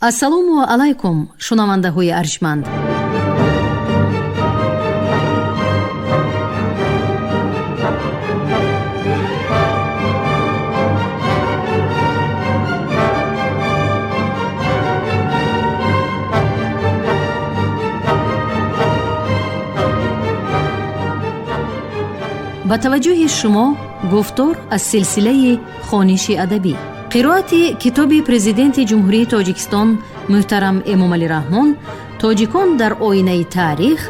Ассалому алайкум, шунавандаҳои арҷманд. Ба таваҷҷӯҳи шумо гуфтор аз силсилаи хониши адабӣ, қироати китоби Президенти Ҷумҳурии Тоҷикистон муҳтарам Эмомалӣ Раҳмон «Тоҷикон дар оинаи таърих: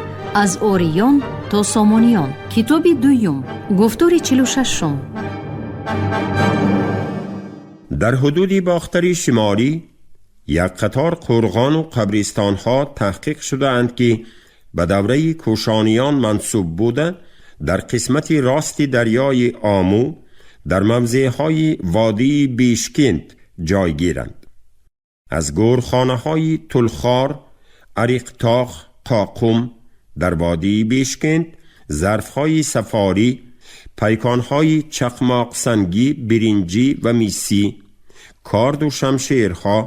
аз ориён то сомониён», китоби дуюм, гуфтори 46-ум. Дар ҳудуди Бохтари Шимолӣ як қатор қӯрғону қабристонҳо таҳқиқ шудаанд, ки ба давраи Кӯшониён мансуб буда, дар қисмати рости дарёи Омӯ дар мавзеъҳои водии Бишкент ҷойгиранд. Аз гӯрхонаҳои Тулхор, Ариқтоғ, Қоқум дар водии Бишкент зарфҳои сафорӣ, пайконҳои чақмоқсангӣ, биринҷӣ ва мисӣ, корду шамшерҳо,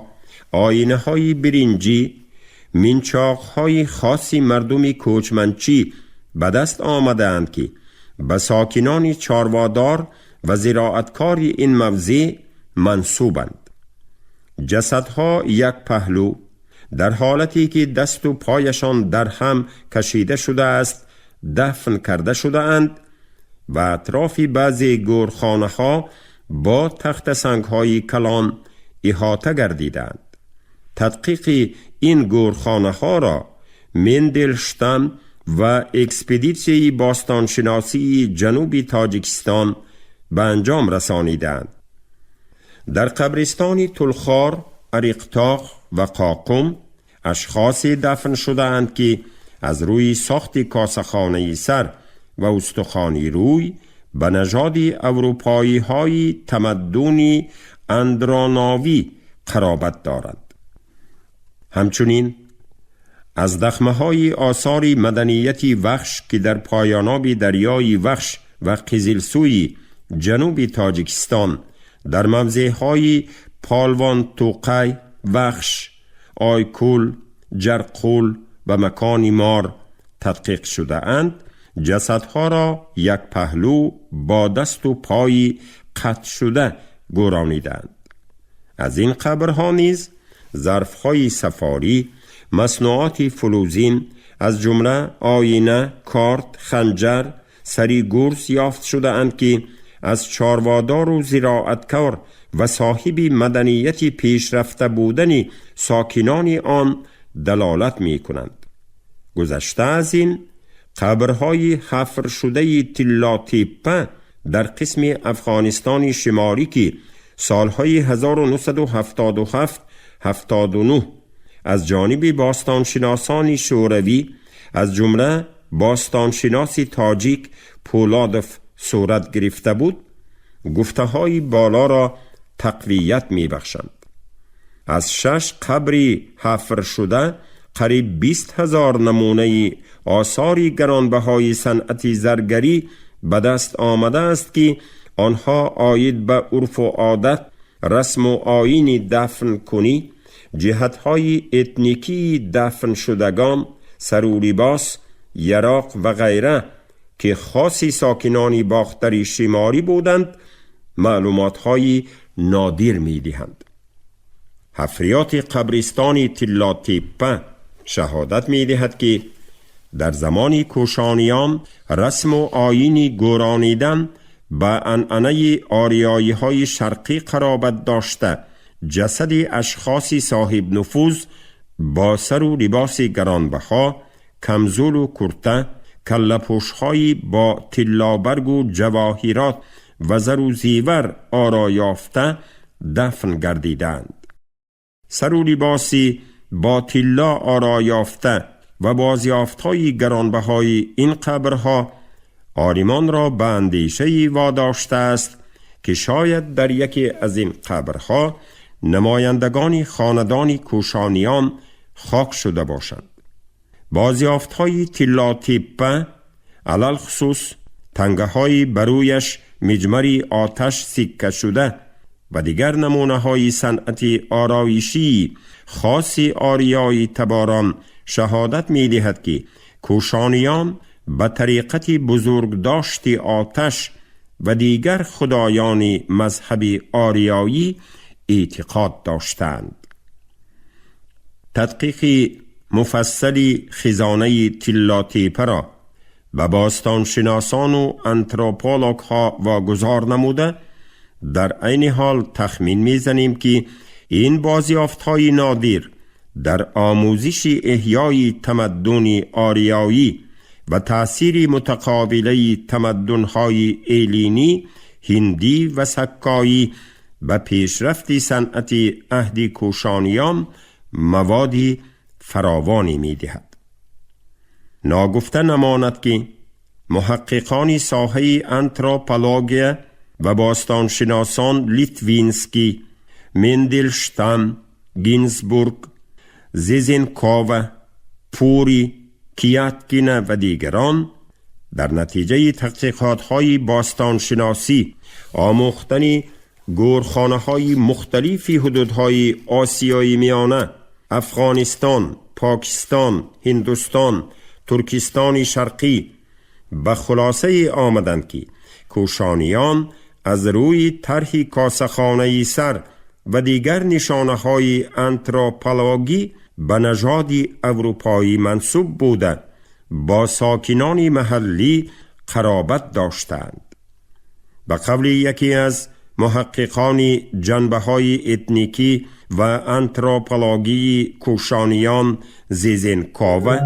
оинаҳои биринҷӣ, минчоқҳои хоси мардуми кӯчманчӣ ба даст омадаанд, ки ба сокинони чорводор ва зироаткори ин мавзеъ мансубанд. Ҷасадҳо як паҳлӯ дар ҳолате ки дасту пояшон дар ҳам кашида шудааст дафн карда шудаанд ва атрофи баъзе гӯрхонаҳо бо тахтасангҳои калон иҳота гардидаанд. Тадқиқи ин гӯрхонаҳоро Менделштам ва экспедитсияи бостоншиносии ҷануби Тоҷикистон ба анҷом расонидаанд. Дар қабристони Тулхор, Ариқтоғ ва Қоқум ашхосе дафн шудаанд, ки аз рӯи сохти косахонаи сар ва устухони рӯй ба нажоди аврупоиҳои тамаддуни андроновӣ қаробат доранд. Ҳамчунин аз дахмаҳои осори маданияти Вахш, ки дар поёноби дарёи Вахш ва Қизилсӯи ҷануби Тоҷикистон дар мавзеъҳои Полвон Тӯқай, Вахш, Ойкул, Ҷарқул ва макони Мор тадқиқ шудаанд, ҷасадҳоро як паҳлӯ бо дасту пои қатъ шуда гӯронидаанд. Аз ин қабрҳо низ зарфҳои сафорӣ, маснуоти фулузин, аз ҷумла оина, корд, ханҷар, сари гурз ёфт шудаанд, ки аз чорводору зироаткор ва соҳиби маданияти пешрафта будани сокинони он далолат мекунанд. Гузашта аз ин, қабрҳои ҳафршудаи Тиллотеппа дар қисми Афғонистони Шимолӣ, ки солҳои 1977 79 аз ҷониби бостоншиносони шӯравӣ, аз ҷумла бостоншиноси тоҷик Пӯлодов сурат гирифта буд, гуфтаҳои болоро тақвият мебахшанд. Аз шаш қабри ҳафршуда қариб 20 000 намунаи осори гаронбаҳои санъати заргарӣ ба даст омадааст, ки онҳо оид ба урфу одат, расму оини дафнкунӣ, ҷиҳатҳои этникии дафншудагон, сару либос, яроқ ва ғайра, ки хоси сокинони Бохтари Шимолӣ буданд, маълумотҳои нодир медиҳанд. Ҳафриёти қабристони Тиллотеппа шаҳодат медиҳад, ки дар замони Кӯшониён расму оини гӯронидан ба анъанаи ориёиҳои шарқӣ қаробат дошта, ҷасади ашхоси соҳибнуфуз бо сару либоси гаронбаҳо, камзулу курта, каллапӯшҳои бо тиллобаргу ҷавоҳирот ва зару зевар оро ёфта дафн гардидаанд. Сару либоси бо тилло оро ёфта ва бозёфтҳои гаронбаҳои ин қабрҳо олимонро ба андешаи водоштааст, ки шояд дар яке аз ин қабрҳо намояндагони хонадони Кӯшониён хок шуда бошанд. Бозёфтҳои Тиллотеппа, алалхусус тангаҳои ба рӯяш миҷмари оташ сикка шуда, و دیگر نمونه های صنعت آرایشی خاص آریایی تباران شهادت می دهد که کوشانیان به طریقت بزرگداشت آتش و دیگر خدایان مذهب آریایی اعتقاد داشتند. تدقیق مفصل خزانه تیلاتیپه را به باستانشناسان و انتروپولوگ ها واگذار نموده، در عین حال تخمین میزنیم که این بازیافت های نادر در آموزش احیای تمدن آریایی و تأثیر متقابله تمدن های ایلینی، هندی و سکایی به پیشرفت صنعت عهد کوشانیان موادی فراوانی می دهد. ناگفته نماند که محققان ساحه انتروپولوژی و باستانشناسان لیتوینسکی، مندلشتام، گینزبورگ، زیزنکاوا، پوری، کیاتکینا و دیگران در نتیجه تحقیقات‌های باستانشناسی آموختن گورخانه‌های مختلف حدودهای آسیای میانه، افغانستان، پاکستان، هندوستان، ترکستان شرقی به خلاصه آمدند که کوشانیان از روی طرح کاسه‌خانه سر و دیگر نشانه‌های انتروپولوژی به نژاد اروپایی منسوب بوده با ساکنان محلی قرابت داشتند. به قول یکی از محققان جنبه‌های اتنیکی و انتروپولوژی کوشانیان زیزنکاوه: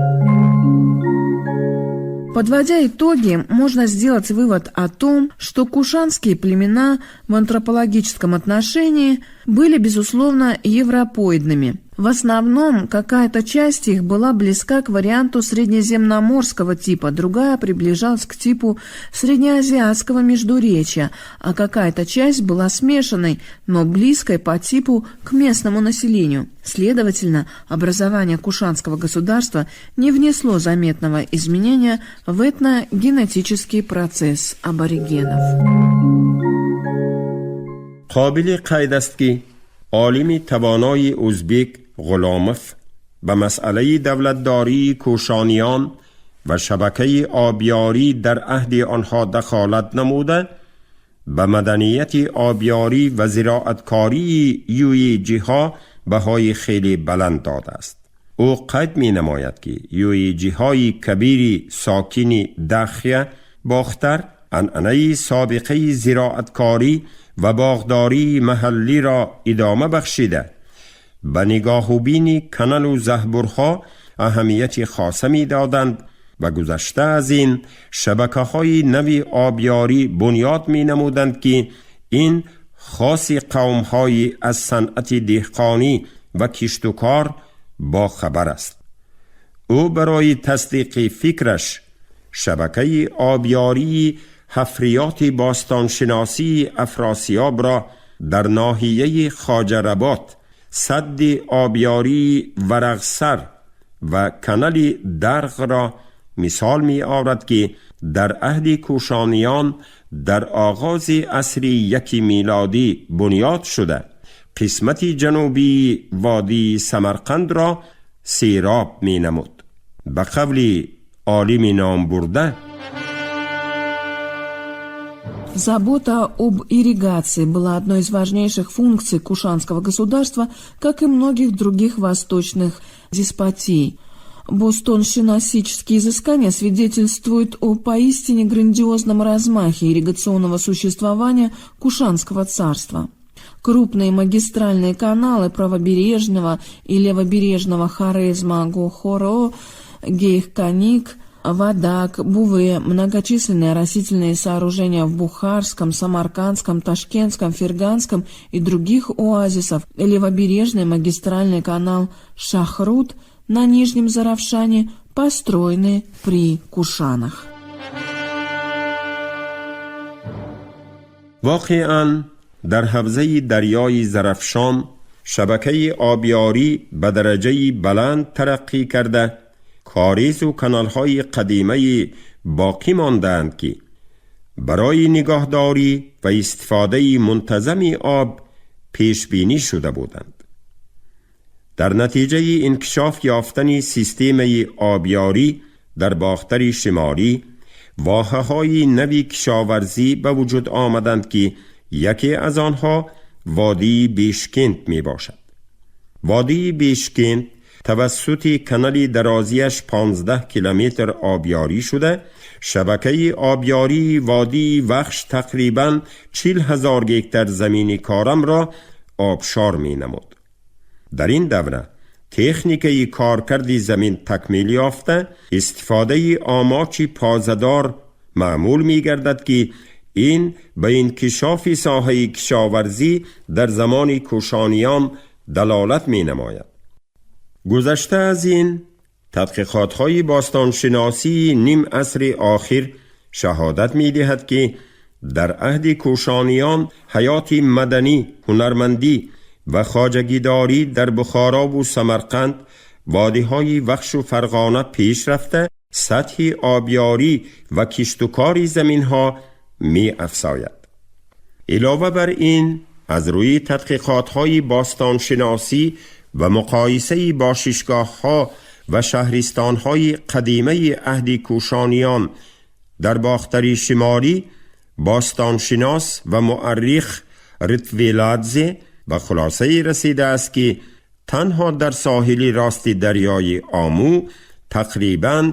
Подводя итоги, можно сделать вывод о том, что кушанские племена в антропологическом отношении были, безусловно, европоидными. В основном какая-то часть их была близка к варианту среднеземноморского типа, другая приближалась к типу среднеазиатского междуречья, а какая-то часть была смешанной, но близкой по типу к местному населению. Следовательно, образование кушанского государства не внесло заметного изменения в этногенетический процесс аборигенов. قابل قید است که عالم توانای ازبک غلامف به مسئله دولتداری کوشانیان و شبکه آبیاری در عهد آنها دخالت نموده به مدنیت آبیاری و زراعتکاری یویجیها بهای خیلی بلند داده است. او قید می نماید که یویجیهای کبیر ساکن دخیه باختر عنعنه سابقه زراعتکاری و باغداری محلی را ادامه بخشیده به نگاه و بین کنال و زهبرها اهمیت خاصه می دادند و گذشته از این شبکه های نوی آبیاری بنیاد می نمودند که این خاص قوم های از صنعت دهقانی و کشت و کار با خبر است. او برای تصدیق فکرش شبکه آبیاری حفریات باستانشناسی افراسیاب را در ناحیه خواجه رباط، سد آبیاری ورغسر و کانال درغ را مثال می آورد که در عهد کوشانیان در آغاز عصر یک میلادی بنیاد شده قسمت جنوبی وادی سمرقند را سیراب می نمود. به قول عالم نام برده: Забота об ирригации была одной из важнейших функций Кушанского государства, как и многих других восточных деспотий. Бостоншиносические изыскания свидетельствуют о поистине грандиозном размахе ирригационного существования Кушанского царства. Крупные магистральные каналы правобережного и левобережного Хорезма, Гохоро, Гейхканик, Вадак, Буве, многочисленные оросительные сооружения в Бухарском, Самаркандском, Ташкентском, Ферганском и других оазисов, левобережный магистральный канал Шахруд на Нижнем Зарафшане построены при Кушанах. واقعا در حوزه دریای زرفشان شبکه آبیاری به درجه بلند ترقی کرده کاریز و کانال‌های قدیمه باقی ماندند که برای نگاهداری و استفاده منتظم آب پیش بینی شده بودند. در نتیجه انکشاف یافتن سیستم آبیاری در باختر شمالی، واحه های نوی کشاورزی به وجود آمدند که یکی از آنها وادی بیشکند می باشد. وادی بیشکند توسط کانال درازیش 15 کیلومتر آبیاری شده، شبکه آبیاری وادی وخش تقریباً 40,000 هکتار زمین کارم را آبشار می نمود. در این دوره تکنیک کارکرد زمین تکمیل یافته، استفاده آماچ پازدار معمول می گردد که این به انکشاف ساحه کشاورزی در زمان کوشانیان دلالت می نماید. گذشته از این، تحقیقات های باستانشناسی نیم عصر آخر شهادت می دهد که در عهد کوشانیان حیات مدنی، هنرمندی و خواجگیداری در بخارا و سمرقند، وادی های وخش و فرغانه پیش رفته، سطح آبیاری و کشت و کار زمین ها می افزاید. علاوه بر این، از روی تحقیقات های باستانشناسی و مقایسه باششگاه ها و شهرستان های قدیمه عهد کوشانیان در باختری شمالی، باستانشناس و مؤرخ رتویلادزه به خلاصه رسیده است که تنها در ساحل راست دریای آمو تقریباً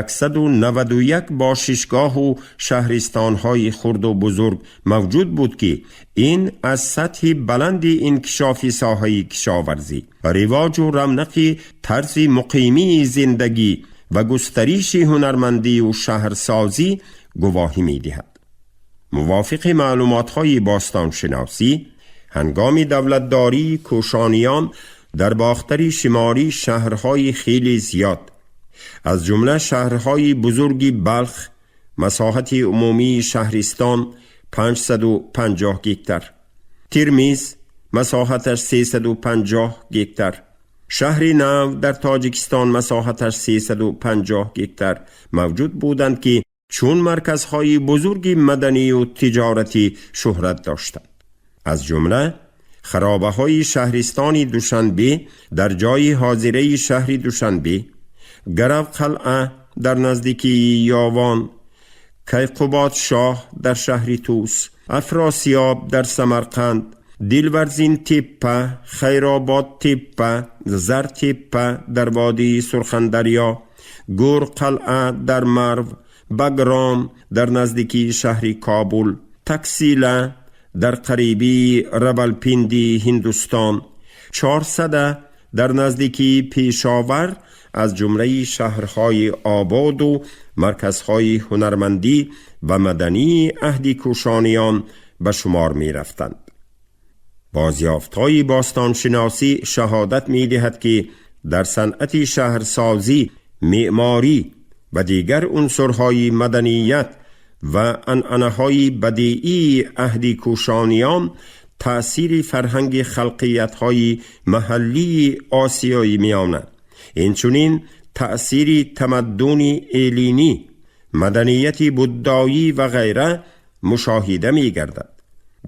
191 باششگاه و شهرستان‌های خرد و بزرگ موجود بود که این از سطح بلند انکشاف ساحه کشاورزی، رواج و رونق طرز مقیمی زندگی و گسترش هنرمندی و شهرسازی گواهی می‌دهد. موافق معلومات‌های باستانشناسی، هنگام دولتداری کوشانیان در باختر شمالی شهرهای خیلی زیاد، از جمله شهرهای بزرگ بلخ، مساحت عمومی شهرستان 550 هکتار، ترمیز مساحتش 350 هکتار، شهر نو در تاجیکستان مساحتش 350 هکتار موجود بودند که چون مرکزهای بزرگ مدنی و تجارتی شهرت داشتند. از جمله خرابه های شهرستان دوشنبه در جای حاضره شهر دوشنبه، گرو قلعه در نزدیکی یاوان، کیقوباد شاه در شهر توس، افراسیاب در سمرقند، دلورزین تپه، خیرآباد تپه، زر تپه در وادی سرخندریا، گور قلعه در مرو، بگرام در نزدیکی شهر کابل، تکسیله در قریبی راولپیندی هندوستان، 400 در نزدیکی پیشاور از جمله شهرهای آباد و مرکزهای هنرمندی و مدنی عهد کوشانیان به شمار می رفتند. بازیافت‌های باستانشناسی شهادت می دهد که در صنعت شهرسازی، معماری و دیگر عنصرهای مدنیت و عنعنه‌های بدیعی عهد کوشانیان تأثیر فرهنگ خلقیت‌های محلی آسیای میانه، اینچنین تأثیر تمدن ایلینی، مدنیت بودایی و غیره مشاهده می گردد.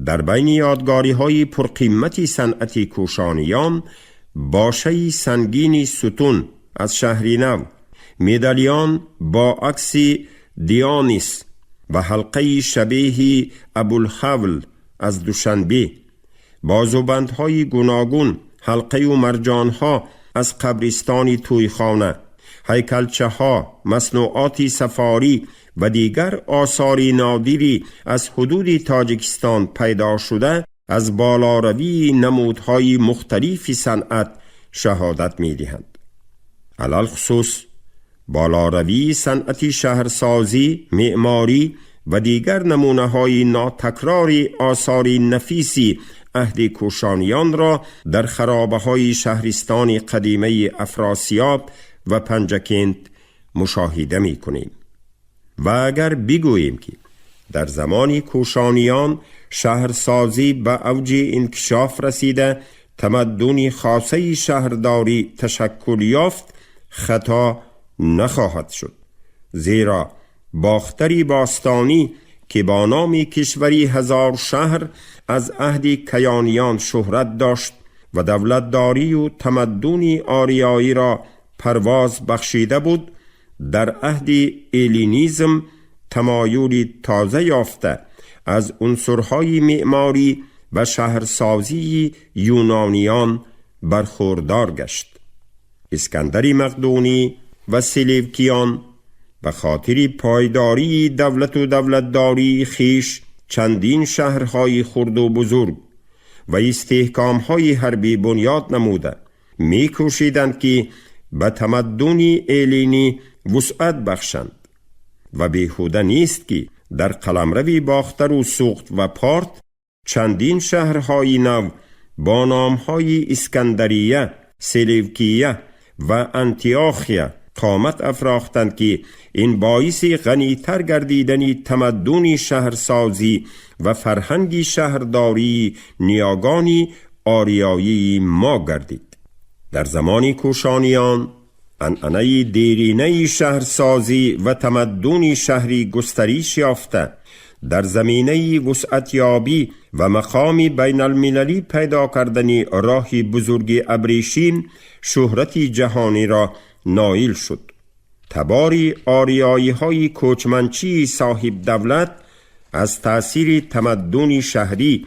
در بین یادگاری های پرقیمت صنعت کوشانیان، باشه سنگین ستون از شهر نو، مدالیان با عکس دیانیس و حلقه شبیه ابوالخول از دوشنبه، بازوبندهای گوناگون، حلقه و مرجانها از قبرستان تویخانه، هیکلچه ها، مصنوعات سفاری و دیگر آثار نادری از حدود تاجیکستان پیدا شده از بالاروی نمودهای مختلف صنعت شهادت می دهند. علی‌الخصوص بالاروی صنعت شهرسازی، معماری و دیگر نمونه های ناتکرار آثار نفیسی عهد کوشانیان را در خرابه های شهرستان قدیمه افراسیاب و پنجکنت مشاهده می کنیم. و اگر بگوییم که در زمان کوشانیان شهرسازی به اوج انکشاف رسیده، تمدن خاصه شهرداری تشکل یافت، خطا نخواهد شد، زیرا باختری باستانی که با نام کشوری هزار شهر از عهد کیانیان شهرت داشت و دولتداری و تمدن آریایی را پرواز بخشیده بود، در عهد الینیزم تمایلی تازه یافته از عنصرهای معماری و شهرسازی یونانیان برخوردار گشت. اسکندری مقدونی و سلیوکیان به خاطر پایداری دولت و دولتداری خیش چندین شهرهای خرد و بزرگ و استحکامهای حربی بنیاد نموده میکوشیدند که به تمدن الینی وسعت بخشند و بیهوده نیست که در قلمرو باختر و سوخت و پارت چندین شهرهای نو با نامهای اسکندریه، سلیوکیه و انتیاخیه قامت افراختند که این باعث غنیتر گردیدن تمدن شهرسازی و فرهنگ شهرداری نیاگان آریایی ما گردید. در زمان کوشانیان عنعنه دیرینه شهرسازی و تمدن شهری گسترش یافته در زمینه وسعتیابی و مقام بین المللی پیدا کردن راه بزرگ ابریشیم شهرت جهانی را نایل شد. تبار آریایی های کوچمنچی صاحب دولت از تأثیر تمدن شهری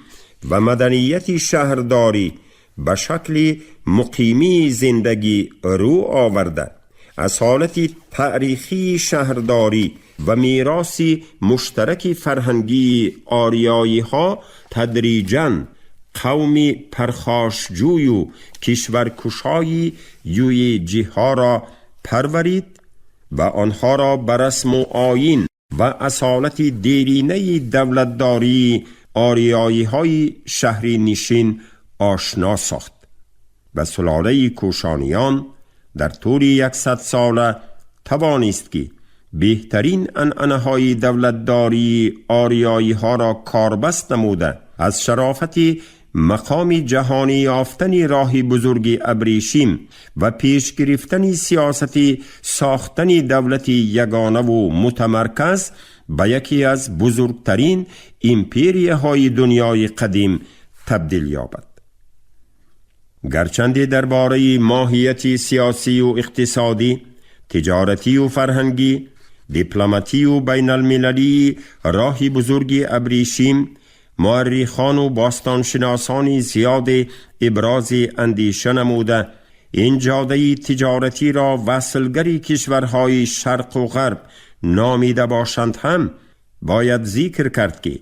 و مدنیت شهرداری به شکل مقیمی زندگی رو آورده از حالت تاریخی شهرداری و میراث مشترک فرهنگی آریایی ها تدریجاً قوم پرخاشجوی و کشورکشای یویجی ها را پرورید و آنها را به رسم و آیین و اصالت دیرینه دولتداری آریایی های شهری نشین آشنا ساخت. و سلاله کوشانیان در طول 100 ساله توانست که بهترین عنعنه های دولتداری آریایی ها را کاربست نموده از شرافت مقام جهانی یافتن راه بزرگ ابریشیم و پیش گرفتن سیاست ساختن دولت یگانه و متمرکز به یکی از بزرگترین امپریه های دنیای قدیم تبدیل یابد. گرچند درباره ماهیت سیاسی و اقتصادی، تجارتی و فرهنگی، دیپلماتی و بین المللی راه بزرگ ابریشیم مورخان و باستانشناسان زیاد ابراز اندیشه نموده این جاده تجارتی را وصلگر کشورهای شرق و غرب نامیده باشند، هم باید ذکر کرد که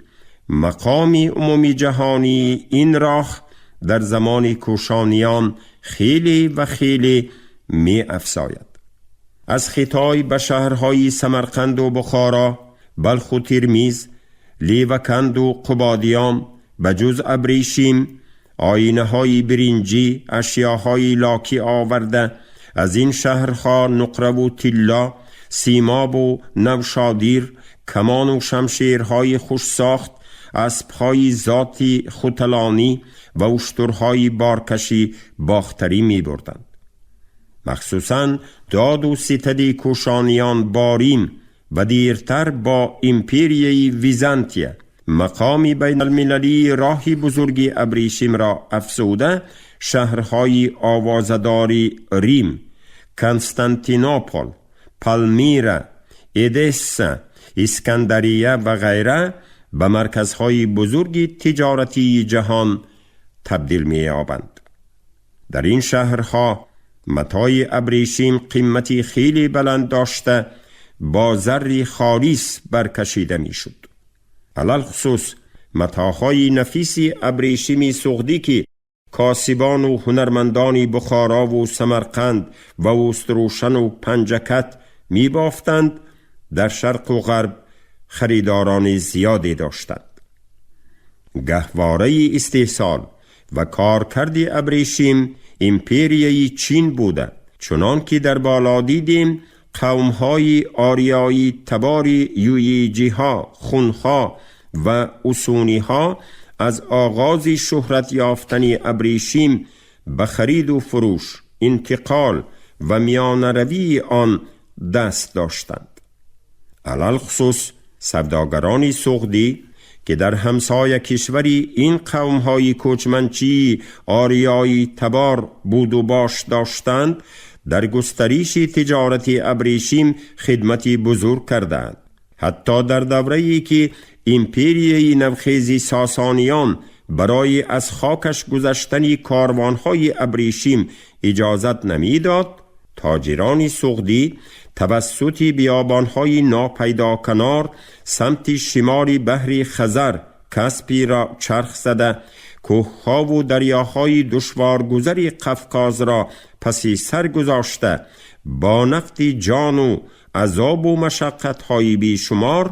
مقام عمومی جهانی این راه در زمان کوشانیان خیلی و خیلی می افزاید. از خطای به شهرهای سمرقند و بخارا، بلخ و ترمیز، لیوکند و قبادیان به جز ابریشیم، آینه های برنجی، اشیاهای لاکی آورده از این شهرها نقره و طلا، سیماب و نوشادیر، کمان و شمشیرهای خوش ساخت، اسبهای ذاتی ختلانی و اشترهای بارکشی باختری می بردند. مخصوصا داد و ستد کوشانیان با ریم و دیرتر با امپریه ویزانتیه مقام بین المللی راه بزرگ ابریشیم را افزوده شهرهای آوازداری ریم، کنستانتینوپل، پالمیرا، ادسا، اسکندریه و غیره به مرکزهای بزرگ تجارتی جهان تبدیل می‌یابند. در این شهرها متاع ابریشیم قیمتی خیلی بلند داشته با زر خالص برکشیده میشد. علی‌الخصوص متاعهای نفیس ابریشیم سغدی که کاسبان و هنرمندان بخارا و سمرقند و استروشن و پنجکت می بافتند در شرق و غرب خریداران زیادی داشتند. گهواره استحصال و کارکرد ابریشیم امپریه چین بوده، چنان که در بالا دیدیم قومهای آریایی تبار یویجی ها، خونها و اسونی ها از آغاز شهرت یافتن ابریشیم به خرید و فروش، انتقال و میانروی آن دست داشتند. علی‌الخصوص Савдогарони суғдӣ, ки дар ҳамсоя кишвари ин қавмҳои кӯчманчии ориёӣ табор буду бош доштанд, дар густариши тиҷорати абрешим хидмати бузург кардаанд. Ҳатто дар даврае ки империяи навхези Сосониён барои аз хокаш гузаштани корвонҳои абрешим иҷозат намедод, тоҷирони суғдӣ тавассути биёбонҳои нопайдоканор самти шимоли баҳри Хазар Каспиро чарх зада, кӯҳҳову дарёҳои душворгузари Қафқозро паси сар гузошта, бо нафти ҷону азобу машаққатҳои бешумор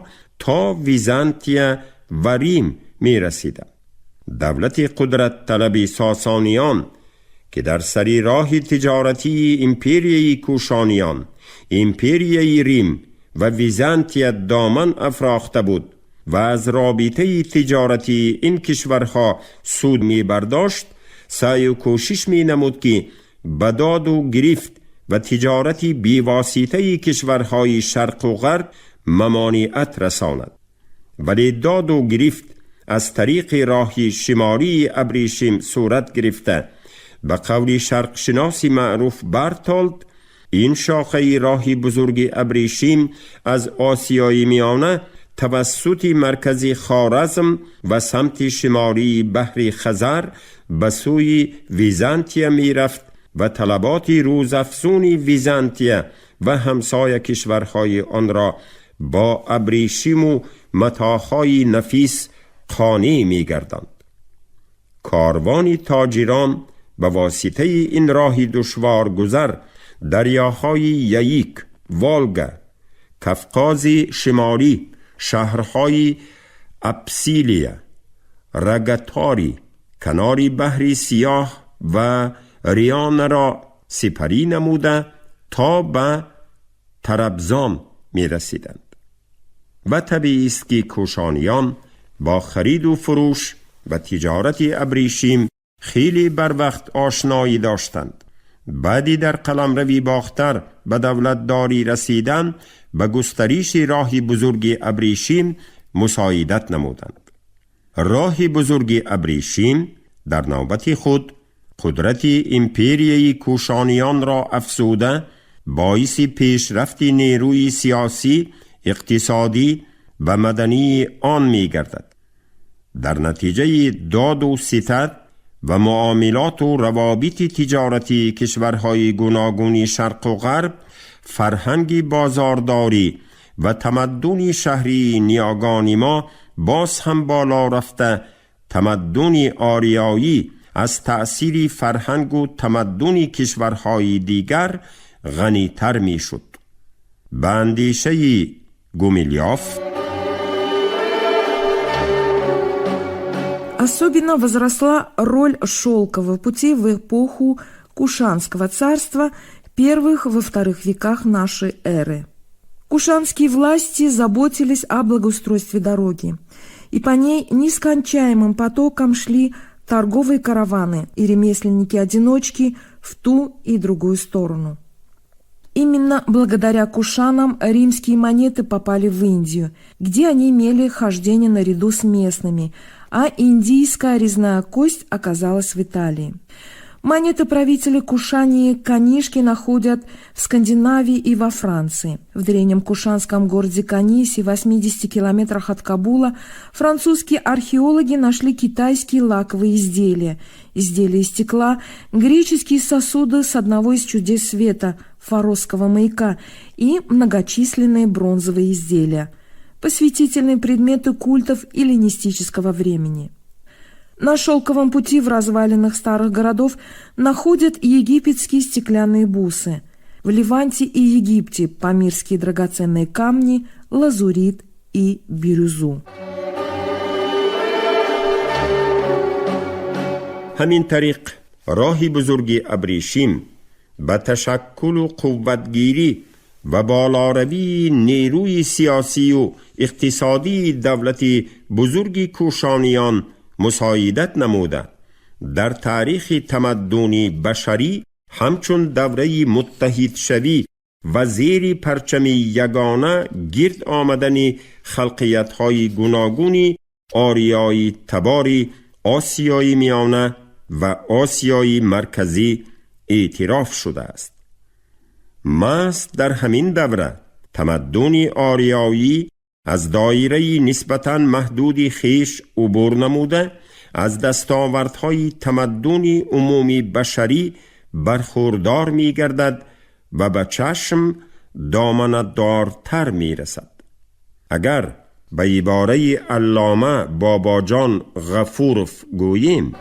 то Византия ва Рим мерасиданд. Давлати қудратталаби Сосониён, ки дар сари роҳи тиҷоратии империяи Кӯшониён, империяи Рим ва Византия доман афрохта буд ва аз робитаи тиҷоратии ин кишварҳо суд мебардошт, саъю кӯшиш менамуд, ки ба доду гирифт ва тиҷорати бевоситаи кишварҳои шарқу ғарб мамониат расонад. Вале доду гирифт аз тариқи роҳи шимолии абрешим сурат гирифта, ба қавли шарқшиноси маъруф Бартолд, ин шохаи роҳи бузурги абрешим аз Осиёи Миёна тавассути маркази Хоразм ва самти шимолии баҳри Хазар ба сӯи Византия мерафт ва талаботи рӯзафзуни Византия ва ҳамсоя кишварҳои онро бо абрешиму матоъҳои нафис қонеъ мегардонд. Корвони тоҷирон ба воситаи ин роҳи душворгузар дарёҳои Яик, Волга, Кавқози Шимолӣ, шаҳрҳои Апсилия, Рагатори, канори баҳри Сиёҳ ва Рионаро сипарӣ намуда, то ба Тарабзон мерасиданд. Ва табиист, ки кӯшониён бо хариду фурӯш ва тиҷорати абрешим хеле барвақт ошноӣ доштанд. Баъди дар қаламрави Бохтар ба давлатдорӣ расидан, ба густариши роҳи бузурги абрешим мусоидат намуданд. Роҳи бузурги абрешим дар навбати худ қудрати империяи кӯшониёнро афзуда, боиси пешрафти нерӯи сиёсӣ, иқтисодӣ ва мадании он мегардад. Дар натиҷаи доду ситад ва муомилоту равобити тиҷоратии кишварҳои гуногуни шарқу ғарб, фарҳанги бозордорӣ ва тамаддуни шаҳрии ниёгони мо боз ҳам боло рафта, тамаддуни ориёӣ аз таъсири фарҳангу тамаддуни кишварҳои дигар ғанитар мешуд. Ба андешаи Гумилёв, Особенно возросла роль шелкового пути в эпоху Кушанского царства, первых во вторых веках нашей эры. Кушанские власти заботились о благоустройстве дороги, и по ней нескончаемым потоком шли торговые караваны и ремесленники-одиночки в ту и другую сторону. Именно благодаря кушанам римские монеты попали в Индию, где они имели хождение наряду с местными, а индийская резная кость оказалась в Италии. Монеты правителя Кушании Канишки находят в Скандинавии и во Франции. В древнем кушанском городе Канисе, в 80 километрах от Кабула, французские археологи нашли китайские лаковые изделия, изделия из стекла, греческие сосуды с одного из чудес света – Фаросского маяка и многочисленные бронзовые изделия, посвятительные предметы культов эллинистического времени. На шелковом пути в развалинах старых городов находят египетские стеклянные бусы. В Леванте и Египте памирские драгоценные камни, лазурит и бирюзу. Ҳамин тариқ, роҳи бузурги абрешим ба ташаккулу қувватгирӣ ва болоравии нерӯи сиёсию иқтисодии давлати бузурги кӯшониён мусоидат намуда, дар таърихи тамаддуни башарӣ ҳамчун давраи муттаҳидшавӣ و زیر پرچم یگانه گرد آمدن خلقیت‌های گوناگونی آریایی تباری آسیای میانه و آسیای مرکزی اعتراف شده است. محض در همین دوره تمدن آریایی از دایره نسبتاً محدود خویش عبور نموده از دستاوردهای تمدن عمومی بشری برخوردار می گردد و به چشم دامنه‌دارتر می رسد. اگر به عباره علامه باباجان غفوروف گوییم: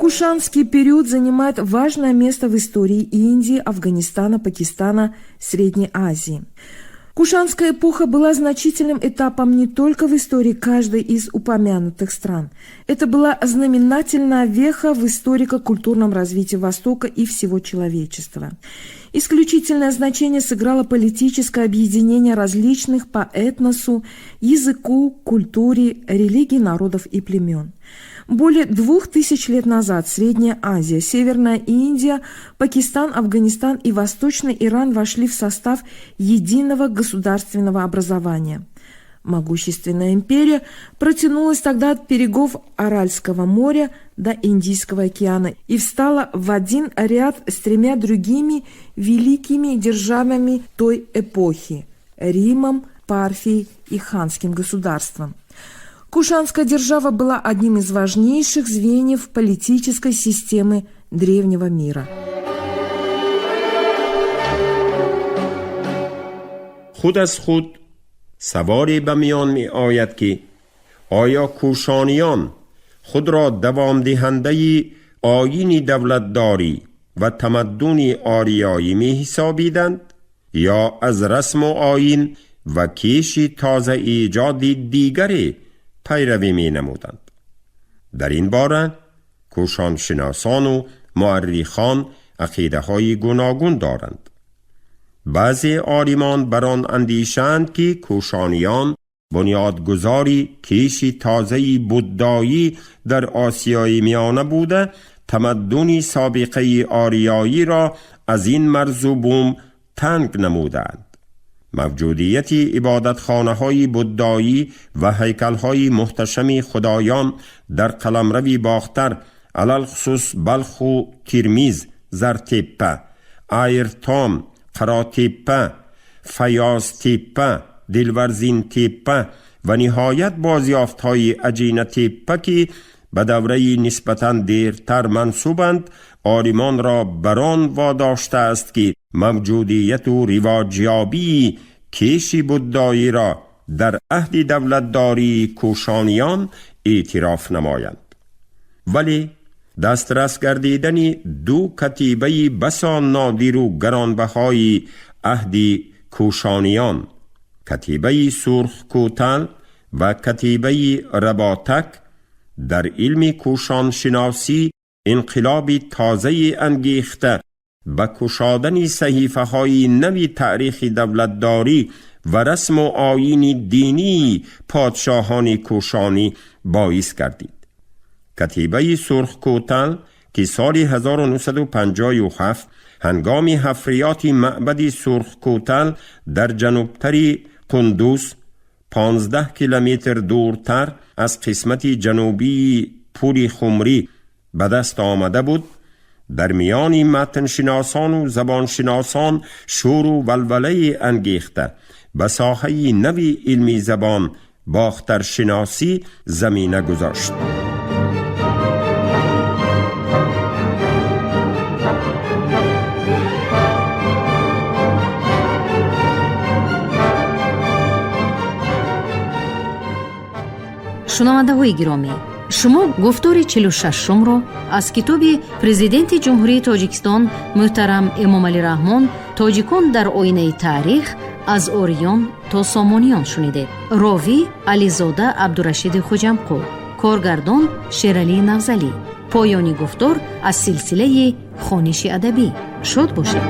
Кушанский период занимает важное место в истории Индии, Афганистана, Пакистана, Средней Азии. Кушанская эпоха была значительным этапом не только в истории каждой из упомянутых стран. Это была знаменательная веха в историко-культурном развитии Востока и всего человечества. Исключительное значение сыграло политическое объединение различных по этносу, языку, культуре, религии народов и племен. Более 2000 лет назад Средняя Азия, Северная Индия, Пакистан, Афганистан и Восточный Иран вошли в состав единого государственного образования. Могущественная империя протянулась тогда от берегов Аральского моря до Индийского океана и встала в один ряд с тремя другими великими державами той эпохи – Римом, Парфией и Ханским государством. Кушанская держава была одним из важнейших звеньев политической системы древнего мира. خود از خود سواری به میان می آید که آیا کوشانیان خود را دوام دهنده آیین دولتداری و تمدن آریایی می حسابیدند یا از رسم و آیین و کیش تازه ایجاد دیگری پیروی می نمودند. در این باره کوشان شناسان و مورخان عقیده های گوناگون دارند. بعضی عالمان بر آن اندیشند که کوشانیان بنیادگذاری کیش تازه بودایی در آسیای میانه بوده تمدن سابقه آریایی را از این مرز و بوم تنگ نمودند. موجودیت عبادتخانه های بودایی و هیکل های محتشم خدایان در قلمرو باختر علی‌الخصوص بلخ و ترمیز، زرتپه، ایرتام، قراتپه، فیاض تپه، دلورزین تپه و نهایت بازیافت های اجینه تپه که به دوره نسبتاً دیرتر منسوبند، عالمان را بر آن واداشته است که موجودیت و رواجیابی کیش بودایی را در عهد دولتداری کوشانیان اعتراف نمایند. ولی دسترس گردیدن دو کتیبه بسا نادر و گرانبهای عهد کوشانیان، کتیبه سرخ کوتل و کتیبه رباطک، در علم کوشان شناسی انقلاب تازه انگیخته به کشادن صحیفه های نوی تاریخ دولتداری و رسم و آیین دینی پادشاهان کوشانی باعث گردید. کتیبه سرخ کوتل که سال 1957 هنگام حفریات معبد سرخ کوتل در جنوبتری قندوز 15 کیلومتر دورتر از قسمت جنوبی پل خمری به دست آمده بود، در میان متن شناسان و زبان شناسان شور و ولوله انگیخته به ساحه نوی علمی زبان باخترشناسی زمینه گذاشت. Шунавандаҳои гиромӣ, шумо гуфтори 46-умро аз китоби Президенти Ҷумҳурии Тоҷикистон муҳтарам Эмомалӣ Раҳмон «Тоҷикон дар оинаи таърих аз ориён то сомониён» шунидед. Ровӣ Ализода Абдурашиди Хуҷамқул, коргардон Шералӣ Навзалӣ. Поёни гуфтор аз силсилаи хониши адабӣ. Шод бошед.